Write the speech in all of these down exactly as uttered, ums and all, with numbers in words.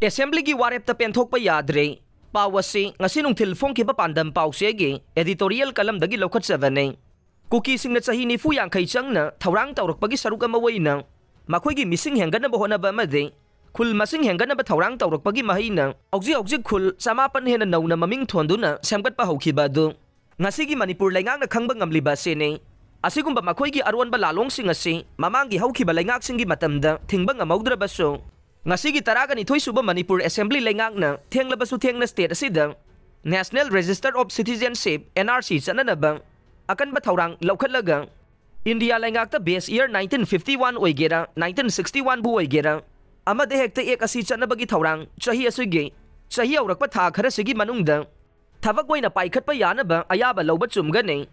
ꯑꯦꯁꯦꯝꯕ꯭ꯂꯤꯒꯤ ꯋꯥꯔꯦꯞꯇ ꯄꯦꯟꯊꯣꯛꯄ ꯌꯥꯗ꯭ꯔꯦ꯫ ꯄꯥꯎ ꯑꯁꯤ ꯉꯁꯤ ꯅꯨꯡꯊꯤꯜ ꯐꯣꯡꯈꯤꯕ ꯄꯥꯟꯗꯝ ꯄꯥꯎꯆꯦꯒꯤ editorial columnꯗꯒꯤ ꯂꯧꯈꯠꯆꯕꯅꯤ꯫ ꯀꯨꯀꯤꯁꯤꯡꯅ ꯆꯍꯤ ꯅꯤꯐꯨ ꯌꯥꯡꯈꯩ ꯆꯪꯅ ꯊꯧꯔꯥꯡ ꯇꯧꯔꯛꯄꯒꯤ ꯁꯔꯨꯛ ꯑꯃ ꯑꯣꯏꯅ ꯃꯈꯣꯏꯒꯤ ꯃꯤꯁꯤꯡ ꯍꯦꯟꯒꯠꯅꯕ ꯍꯣꯠꯅꯕ ꯑꯃꯗꯤ ꯈꯨꯜ ꯃꯁꯤꯡ ꯍꯦꯟꯒꯠꯅꯕ ꯊꯧꯔꯥꯡ ꯇꯧꯔꯛꯄꯒꯤ ꯃꯍꯩꯅ ꯍꯧꯖꯤꯛ ꯍꯧꯖꯤꯛ ꯈꯨꯜ ꯆꯃꯥꯄꯟ ꯍꯦꯟꯅ ꯅꯧꯅ ꯃꯃꯤꯡ ꯊꯣꯟꯗꯨꯅ ꯁꯦꯝꯒꯠꯄ ꯍꯧꯈꯤꯕ ꯑꯗꯨ ꯉꯁꯤꯒꯤ ꯃꯅꯤꯄꯨꯔ ꯂꯩꯉꯥꯛꯅ ꯈꯪꯕ ꯉꯝꯂꯤꯕ ꯑꯁꯤꯅꯤ꯫ ꯑꯁꯤꯒꯨꯝꯕ ꯃꯈꯣꯏꯒꯤ ꯑꯔꯣꯟꯕ ꯂꯥꯂꯣꯡꯁꯤꯡ ꯑꯁꯤ ꯃꯃꯥꯡꯒꯤ ꯍꯧꯈꯤꯕ ꯂꯩꯉꯥꯛꯁꯤꯡꯒꯤ ꯃꯇꯝꯗ ꯊꯤꯡꯕ ꯉꯝꯍꯧꯗ꯭ꯔꯕꯁꯨ, ꯉꯁꯤꯒꯤ ꯇꯔꯥꯒ ꯅꯤꯊꯣꯏ ꯁꯨꯕ ꯃꯅꯤꯄꯨꯔ ꯑꯦꯁꯦꯝꯕ꯭ꯂꯤ ꯂꯩꯉꯥꯛꯅ ꯊꯦꯡꯂꯕꯁꯨ ꯊꯦꯡꯅ state ꯑꯁꯤꯗ National Register of Citizenship, NRC, ꯆꯠꯅꯅꯕ ꯑꯀꯟꯕ ꯊꯧꯔꯥꯡ ꯂꯧꯈꯠꯂꯒ, India ꯂꯩꯉꯥꯛꯇ base year nineteen fifty one ꯑꯣꯏꯒꯦꯔꯥ, nineteen sixty one ꯕꯨ ꯑꯣꯏꯒꯦꯔꯥ, ꯑꯃꯗ ꯍꯦꯛꯇ act ꯑꯁꯤ ꯆꯠꯅꯕꯒꯤ ꯊꯧꯔꯥꯡ ꯆꯍꯤ ꯑꯁꯤꯒꯤ ꯆꯍꯤ ꯍꯧꯔꯛꯄ ꯊꯥ ꯈꯔꯁꯤꯒꯤ ꯃꯅꯨꯡꯗ ꯊꯕꯛ ꯑꯣꯏꯅ ꯄꯥꯏꯈꯠꯄ ꯌꯥꯅꯕ ꯑꯌꯥꯕ ꯂꯧꯕ ꯆꯨꯝꯒꯅꯤ꯫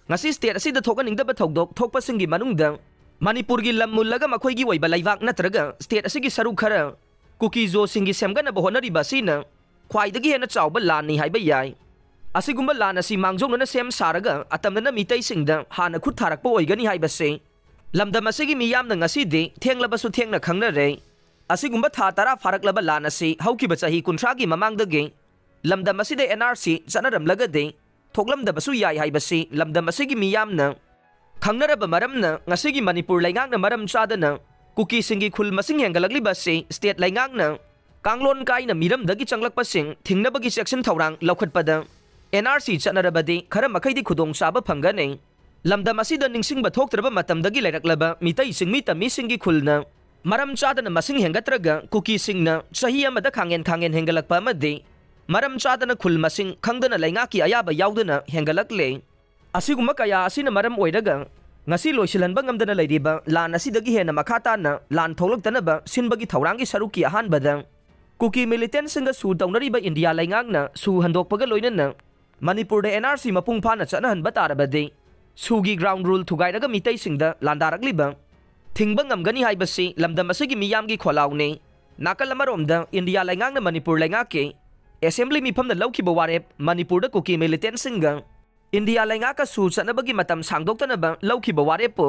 ꯉꯁꯤ state ꯑꯁꯤꯗ ꯊꯣꯛꯍꯟꯅꯤꯡꯗꯕ ꯊꯧꯗꯣꯛ ꯊꯣꯛꯄꯁꯤꯡꯒꯤ ꯃꯅꯨꯡꯗ ꯃꯅꯤꯄꯨꯔꯒꯤ ꯂꯝ ꯃꯨꯜꯂꯒ ꯃꯈꯣꯏꯒꯤ ꯑꯣꯏꯕ ꯂꯩꯕꯥꯛ ꯅꯠꯇ꯭ꯔꯒ state ꯑꯁꯤꯒꯤ ꯁꯔꯨꯛ ꯈꯔ ꯀꯨꯀꯤ-ꯖꯣꯁꯤꯡꯒꯤ ꯁꯦꯝꯒꯠꯅꯕ ꯍꯣꯠꯅꯔꯤꯕ ꯑꯁꯤꯅ ꯈ꯭ꯋꯥꯏꯗꯒꯤ ꯍꯦꯟꯅ ꯆꯥꯎꯕ ꯂꯥꯟꯅꯤ ꯍꯥꯏꯕ ꯌꯥꯏ꯫ ꯑꯁꯤꯒꯨꯝꯕ ꯂꯥꯟ ꯑꯁꯤ ꯃꯥꯡꯖꯧꯅꯅ ꯁꯦꯝ ꯁꯥꯔꯒ ꯑꯇꯝꯅꯅ ꯃꯤꯇꯩꯁꯤꯡꯗ ꯍꯥꯟꯅ ꯈꯨꯠ ꯊꯥꯔꯛꯄ ꯑꯣꯏꯒꯅꯤ ꯍꯥꯏꯕꯁꯤ ꯂꯝꯗꯝ ꯑꯁꯤꯒꯤ ꯃꯤꯌꯥꯝꯅ ꯉꯁꯤꯗꯤ ꯊꯦꯡꯂꯕꯁꯨ ꯊꯦꯡꯅ ꯈꯪꯅꯔꯦ꯫ ꯑꯁꯤꯒꯨꯝꯕ ꯊꯥ ꯇꯔꯥ ꯐꯥꯔꯛꯂꯕ ꯂꯥꯟ ꯑꯁꯤ ꯍꯧꯈꯤꯕ ꯆꯍꯤ ꯀꯨꯟꯊ꯭ꯔꯥꯒꯤ ꯃꯃꯥꯡꯗꯒꯤ ꯂꯝꯗꯝ ꯑꯁꯤꯗ NRC ꯆꯠꯅꯔꯝꯂꯒꯗꯤ ꯊꯣꯛꯂꯝꯗꯕꯁꯨ ꯌꯥꯏ ꯍꯥꯏꯕꯁꯤ ꯂꯝꯗꯝ ꯑꯁꯤꯒꯤ ꯃꯤꯌꯥꯝꯅ ꯈꯪꯅꯔꯕ ꯃꯔꯝꯅ, ꯉꯁꯤꯒꯤ ꯃꯅꯤꯄꯨꯔ ꯂꯩꯉꯥꯛꯅ ꯃꯔꯝ ꯆꯥꯗꯅ ꯀꯨꯀꯤꯁꯤꯡꯒꯤ ꯈꯨꯜ ꯃꯁꯤꯡ ꯍꯦꯟꯒꯠꯂꯛꯂꯤꯕ ꯑꯁꯤ state ꯂꯩꯉꯥꯛꯅ ꯀꯥꯡꯂꯣꯟ ꯀꯥꯏꯅ ꯃꯤꯔꯝꯗꯒꯤ ꯆꯪꯂꯛꯄꯁꯤꯡ ꯊꯤꯡꯅꯕꯒꯤ ꯆꯦꯛꯁꯤꯟ ꯊꯧꯔꯥꯡ ꯂꯧꯈꯠꯄꯗ NRC ꯆꯠꯅꯔꯕꯗꯤ ꯈꯔ ꯃꯈꯩꯗꯤ ꯈꯨꯗꯣꯡꯆꯥꯕ ꯐꯪꯒꯅꯤ꯫ ꯂꯝꯗꯝ ꯑꯁꯤꯗ ꯅꯤꯡꯁꯤꯡꯕ ꯊꯣꯛꯇ꯭ꯔꯕ ꯃꯇꯝꯗꯒꯤ ꯂꯩꯔꯛꯂꯕ ꯃꯤꯇꯩ ꯆꯤꯡꯃꯤ ꯇꯝꯃꯤꯁꯤꯡꯒꯤ ꯈꯨꯜꯅ ꯃꯔꯝ ꯆꯥꯗꯅ ꯃꯁꯤꯡ ꯍꯦꯟꯒꯠꯇ꯭ꯔꯒ ꯀꯨꯀꯤꯁꯤꯡꯅ ꯆꯍꯤ ꯑꯃꯗ ꯈꯥꯡꯍꯦꯟ ꯈꯥꯡꯍꯦꯟ ꯍꯦꯟꯒꯠꯂꯛꯄ ꯑꯃꯗꯤ ꯃꯔꯝ ꯆꯥꯗꯅ ꯈꯨꯜ ꯃꯁꯤꯡ ꯈꯪꯗꯅ ꯂꯩꯉꯥꯛꯀꯤ ꯑꯌꯥꯕ ꯌꯥꯎꯗꯅ ꯍꯦꯟꯒꯠꯂꯛꯂꯦ꯫ ꯑꯁꯤꯒꯨꯝꯕ ꯀꯌꯥ ꯑꯁꯤꯅ ꯃꯔꯝ ꯑꯣꯏꯔꯒ ꯉꯁꯤ ꯂꯣꯏꯁꯤꯜꯍꯟꯕ ꯉꯝꯗꯅ ꯂꯩꯔꯤꯕ ꯂꯥꯟ ꯑꯁꯤꯗꯒꯤ ꯍꯦꯟꯅ ꯃꯈꯥ ꯇꯥꯅ ꯂꯥꯟ ꯊꯣꯛꯂꯛꯇꯅꯕ ꯁꯤꯟꯕꯒꯤ ꯊꯧꯔꯥꯡꯒꯤ ꯁꯔꯨꯛꯀꯤ ꯑꯍꯥꯟꯕꯗ ꯀꯨꯀꯤ militantꯁꯤꯡꯒ ꯁꯨ ꯇꯧꯅꯔꯤꯕ ꯏꯟꯗꯤꯌꯥ ꯂꯩꯉꯥꯛꯅ ꯁꯨ ꯍꯟꯗꯣꯛꯄꯒ ꯂꯣꯏꯅꯅ ꯃꯅꯤꯄꯨꯔꯗ NRC ꯃꯄꯨꯡ ꯐꯥꯅ ꯆꯠꯅꯍꯟꯕ ꯇꯥꯔꯕꯗꯤ ꯁꯨꯒꯤ ground rule ꯊꯨꯒꯥꯏꯔꯒ ꯃꯤꯇꯩꯁꯤꯡꯗ ꯂꯥꯟꯗꯥꯔꯛꯂꯤꯕ ꯊꯤꯡꯕ ꯉꯝꯒꯅꯤ ꯍꯥꯏꯕꯁꯤ ꯂꯝꯗꯝ ꯑꯁꯤꯒꯤ ꯃꯤꯌꯥꯝꯒꯤ ꯈꯣꯜꯂꯥꯎꯅꯤ꯫ ꯅꯥꯀꯜ ꯑꯃꯔꯣꯝꯗ ꯏꯟꯗꯤꯌꯥ ꯂꯩꯉꯥꯛꯅ ꯃꯅꯤꯄꯨꯔ ꯂꯩꯉꯥꯛꯀꯤ ꯑꯦꯁꯦꯝꯕ꯭ꯂꯤ ꯃꯤꯐꯝꯅ ꯂꯧꯈꯤꯕ ꯋꯥꯔꯦꯞ ꯃꯅꯤꯄꯨꯔꯗ ꯀꯨꯀꯤ militantꯁꯤꯡꯒ ꯏꯟꯗꯤꯌꯥ ꯂꯩꯉꯥꯛꯀ ꯁꯨ ꯆꯠꯅꯕꯒꯤ ꯃꯇꯝ ꯁꯥꯡꯗꯣꯛꯇꯅꯕ ꯂꯧꯈꯤꯕ ꯋꯥꯔꯦꯞꯄꯨ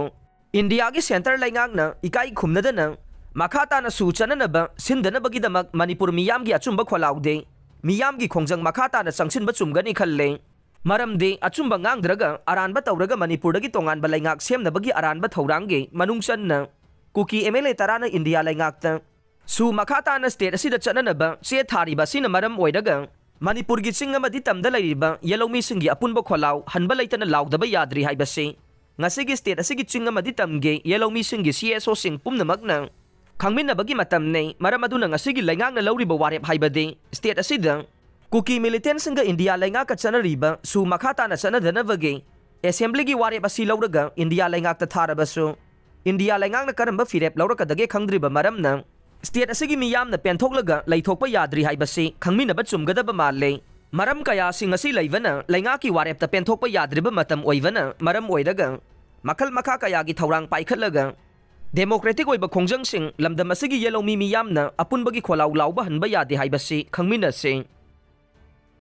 ꯏꯟꯗꯤꯌꯥꯒꯤ centre ꯂꯩꯉꯥꯛꯅ ꯏꯀꯥꯏ ꯈꯨꯝꯅꯗꯅ ꯃꯈꯥ ꯇꯥꯅ ꯁꯨ ꯆꯠꯅꯅꯕ ꯁꯤꯟꯗꯅꯕꯒꯤꯗꯃꯛ ꯃꯅꯤꯄꯨꯔ ꯃꯤꯌꯥꯝꯒꯤ ꯑꯆꯨꯝꯕ ꯈꯣꯜꯂꯥꯎꯗꯤ, ꯃꯤꯌꯥꯝꯒꯤ ꯈꯣꯡꯖꯪ ꯃꯈꯥ ꯇꯥꯅ ꯆꯪꯁꯤꯟꯕ ꯆꯨꯝꯒꯅꯤ ꯈꯜꯂꯦ꯫ ꯃꯔꯝꯗꯤ ꯑꯆꯨꯝꯕ ꯉꯥꯡꯗ꯭ꯔꯒ ꯑꯔꯥꯟꯕ ꯇꯧꯔꯒ ꯃꯅꯤꯄꯨꯔꯗꯒꯤ ꯇꯣꯉꯥꯟꯕ ꯂꯩꯉꯥꯛ ꯁꯦꯝꯅꯕꯒꯤ ꯑꯔꯥꯟꯕ ꯊꯧꯔꯥꯡꯒꯤ ꯃꯅꯨꯡ ꯆꯟꯅ ꯀꯨꯀꯤ ꯑꯦꯝ ꯑꯦꯜ ꯑꯦ ꯇꯔꯥꯅ ꯏꯟꯗꯤꯌꯥ ꯂꯩꯉꯥꯛꯇ ꯁꯨ ꯃꯈꯥ ꯇꯥꯅ ꯁ꯭ꯇꯦꯠ ꯑꯁꯤꯗ ꯆꯠꯅꯅꯕ ꯆꯦ ꯊꯥꯔꯤꯕ ꯑꯁꯤꯅ ꯃꯔꯝ ꯑꯣꯏꯔꯒ ꯃꯅꯤꯄꯨꯔꯒꯤ ꯆꯤꯡ ꯑꯃꯗꯤ ꯇꯝꯗ ꯂꯩꯔꯤꯕ ꯌꯦꯜꯍꯧꯃꯤꯁꯤꯡꯒꯤ ꯑꯄꯨꯟꯕ ꯈꯣꯜꯂꯥꯎ ꯍꯟꯕ ꯂꯩꯇꯅ ꯂꯥꯎꯗꯕ ꯌꯥꯗ꯭ꯔꯤ ꯍꯥꯏꯕꯁꯤ ꯉꯁꯤꯒꯤ ꯁ꯭ꯇꯦꯠ ꯑꯁꯤꯒꯤ ꯆꯤꯡ ꯑꯃꯗꯤ ꯇꯝꯒꯤ ꯌꯦꯜꯍꯧꯃꯤꯁꯤꯡꯒꯤ ꯁꯤ ꯑꯦꯁ ꯑꯣꯁꯤꯡ ꯄꯨꯝꯅꯃꯛꯅ ꯈꯪꯃꯤꯟꯅꯕꯒꯤ ꯃꯇꯝꯅꯤ꯫ ꯃꯔꯝ ꯑꯗꯨꯅ ꯉꯁꯤꯒꯤ ꯂꯩꯉꯥꯛꯅ ꯂꯧꯔꯤꯕ ꯋꯥꯔꯦꯞ ꯍꯥꯏꯕꯗꯤ ꯁ꯭ꯇꯦꯠ ꯑꯁꯤꯗ ꯀꯨꯀꯤ ꯃꯤꯂꯤꯇꯦꯟꯁꯤꯡꯒ ꯏꯟꯗꯤꯌꯥ ꯂꯩꯉꯥꯛꯀ ꯆꯠꯅꯔꯤꯕ ꯁꯨ ꯃꯈꯥ ꯇꯥꯅ ꯆꯠꯅꯗꯅꯕꯒꯤ ꯑꯦꯁꯦꯝꯕ꯭ꯂꯤꯒꯤ ꯋꯥꯔꯦꯞ ꯑꯁꯤ ꯂꯧꯔꯒ ꯏꯟꯗꯤꯌꯥ ꯂꯩꯉꯥꯛꯇ ꯊꯥꯔꯕꯁꯨ, ꯏꯟꯗꯤꯌꯥ ꯂꯩꯉꯥꯛꯅ ꯀꯔꯝꯕ ꯐꯤꯔꯦꯞ ꯂꯧꯔꯛꯀꯗꯒꯦ ꯈꯪꯗ꯭ꯔꯤꯕ ꯃꯔꯝꯅ ꯁ꯭ꯇꯦꯠ ꯑꯁꯤꯒꯤ ꯃꯤꯌꯥꯝꯅ ꯄꯦꯟꯊꯣꯛꯂꯒ ꯂꯩꯊꯣꯛꯄ ꯌꯥꯗ꯭ꯔꯤ ꯍꯥꯏꯕꯁꯤ ꯈꯪꯃꯤꯟꯅꯕ ꯆꯨꯝꯒꯗꯕ ꯃꯥꯜꯂꯦ꯫ ꯃꯔꯝ ꯀꯌꯥꯁꯤꯡ ꯑꯁꯤ ꯂꯩꯕꯅ ꯂꯩꯉꯥꯛꯀꯤ ꯋꯥꯔꯦꯞꯇ ꯄꯦꯟꯊꯣꯛꯄ ꯌꯥꯗ꯭ꯔꯤꯕ ꯃꯇꯝ ꯑꯣꯏꯕꯅ ꯃꯔꯝ ꯑꯣꯏꯔꯒ ꯃꯈꯜ ꯃꯈꯥ ꯀꯌꯥꯒꯤ ꯊꯧꯔꯥꯡ ꯄꯥꯏꯈꯠꯂꯒ ꯗꯦꯃꯣꯀ꯭ꯔꯦꯇꯤꯛ ꯑꯣꯏꯕ ꯈꯣꯡꯖꯪꯁꯤꯡ ꯂꯝꯗꯝ ꯑꯁꯤꯒꯤ ꯌꯦꯜꯍꯧꯃꯤ ꯃꯤꯌꯥꯝꯅ ꯑꯄꯨꯟꯕꯒꯤ ꯈꯣꯜꯂꯥꯎ ꯂꯥꯎꯕ ꯍꯟꯕ ꯌꯥꯗꯦ ꯍꯥꯏꯕꯁꯤ ꯈꯪꯃꯤꯟꯅꯁꯤ꯫